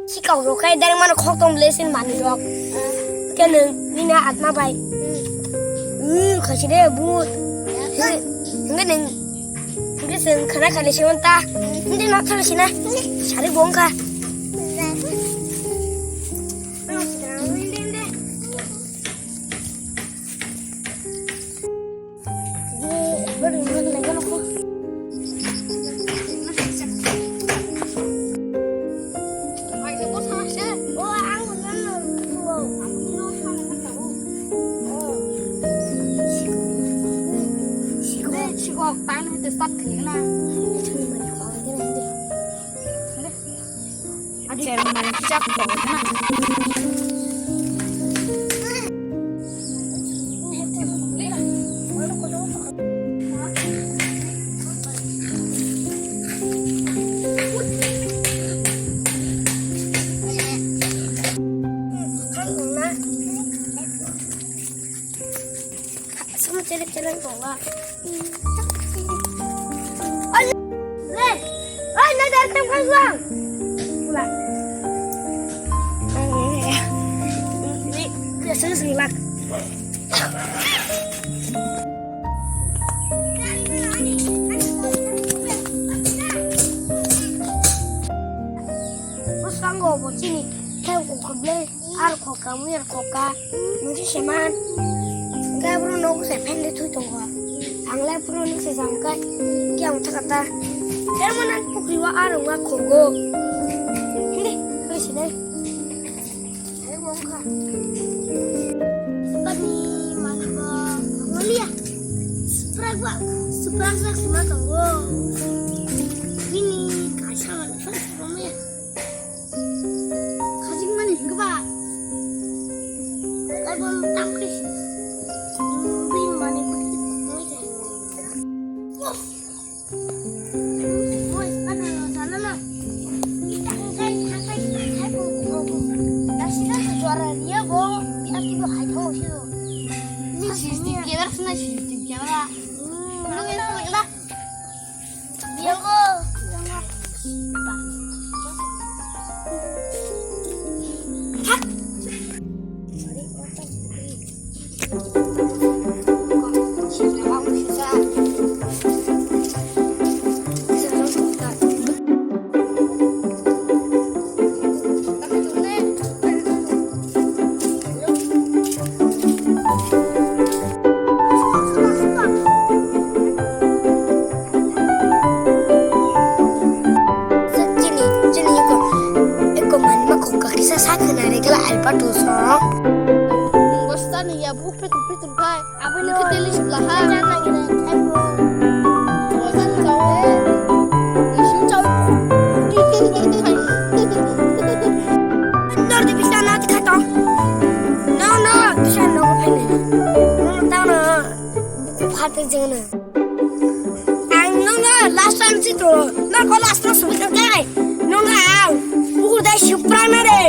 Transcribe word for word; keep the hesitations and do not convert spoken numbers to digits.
Sikok rok khai direct mano khok tong le sin mani rok. Ke nung nina atma bai. Hmm, khasi de but. Hingke nung, hingke sung khana khale si ta. Hindi no khale si na. Sari bong kha. Adi. Chairman mane kisa kok na. Sama chelek chelek tongo. Oi, le, oi, na dar tam kang suang. Pula. Ni biasa sing lak. Boskango bo chini, khe ukhuble. Ar khoka, mui ar khoka, mui se man. Hingke abro nogo se phen de thui tongo. Ang le phuru ni se jam kai, kiyang thaka ta. Temo nang pukri wa ar wa khogo. Hindi, kali si dai. Ayo wong kha. Bani mani ba, mani ya. Suprak ba, suprak sak sima tongo. Bini kaisa mani sak sima ya. Khajik mani hingke ba. Karbon tangkis. Bin mani kuti tangkis. Boys, ano, sana na. Tangkai, tangkai, tangkai, bo, bo, bo. Dasina jora dia bo. Tapi bo hai tho sih. Ini sisi kira sana sisi kira. Hmm, mana kena? Chini, chini eko, eko manma kok kakisa sa khna re kala alpa tu so. Bosta ni ya bu petur petur khai. Aboni ke teli sibla ha. Nor de bisa na tikha to. No, no, bisa no ko phene. No, ta na. Phate jana. Ang nongo last time si to. No ko last time subi to kai. Nongo ang. Buku dai supra na re.